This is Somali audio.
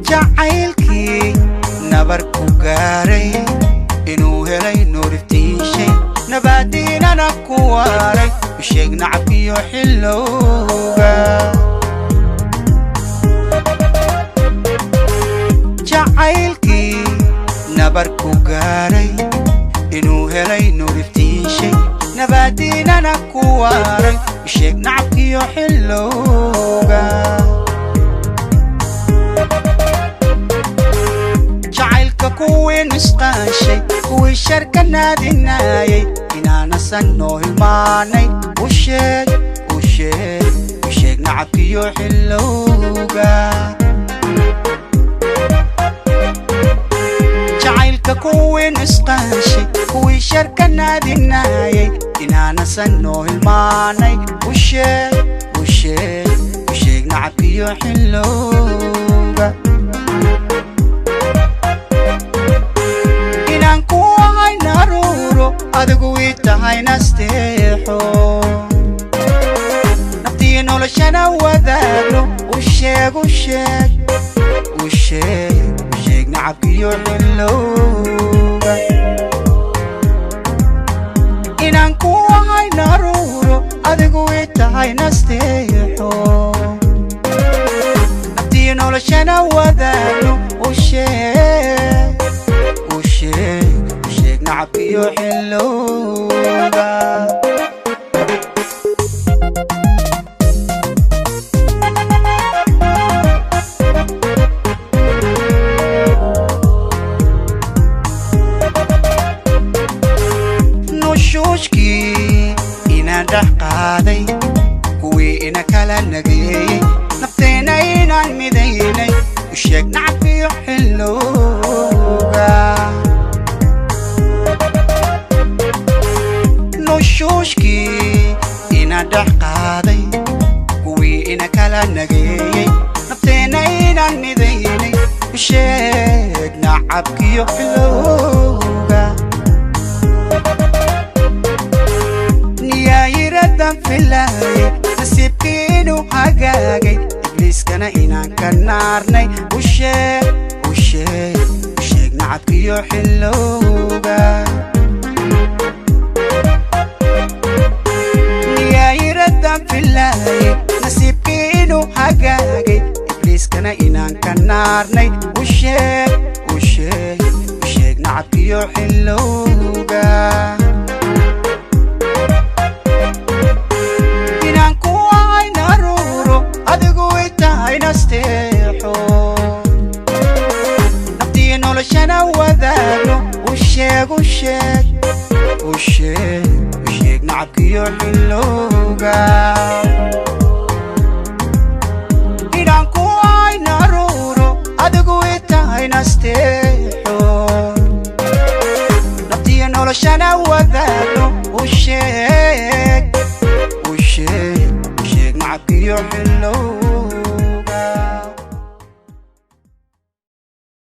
Jacaylkii nabar ku gaaray inuu helay nuuriftiishay, nabaadiinana ku waaray, u sheeg nacabkiyo xillowga. Jacaylkii nabar ku gaaray inuu helay nuuriftiishay, nabaadiinana ku waaray, u sheeg nacabkiyo xillowga. Jacaylka kuwii nusqaashay, kuwii sharka naadinaayay, inaanasan noo hilmaanay, u sheeg, u sheeg, u sheeg nacabkiyo xillowga. Jacaylka kuwii nusqaashay, kuwii sharka naadinaayay, inaanasan noo hilmaanay, u sheeg, u sheeg, u sheeg nacabkiyo xillowga. Inaan ku ahay naruuro, adigu ii tahay nasteexo, naftii noloshana wadaagno, u sheeg, u sheeg, u sheeg, u sheeg nacabkiyo xillowga. Inaan ku ahay naruuro, adigu ii tahay nasteexo, naftii noloshana wadaagno, u sheeg, u sheeg, u sheeg nacabkiyo xillowga. Nushuushkii inaan dhex qaaday, kuwii ina kala nageeyey, nafteenna inaan midaynay, u sheeg nacabkiyo xillowga. Nushuushkii inaan dhex qaaday, kuwii ina kala nageeyey, nafteenna inaan midaynay, u sheeg nacabkiyo xillowga. Niyaayiradan filaayay nasiibkii inuu hagaagay, ibliiskana inaan ka naarnay, u sheeg, u sheeg, u sheeg nacabkiyo xillowga. Niyaayiradan filaayay nasiibkii inuu hagaagay, ibliiskana inaan ka naarnay, u sheeg, u sheeg, u sheeg nacabkiyo xillowga. Inaan ku ahay naruuro, adigu i tahay nasteexo, naftii noloshana wadaagno, u sheeg, u sheeg, u sheeg, u sheeg nacabkiyo xillowga.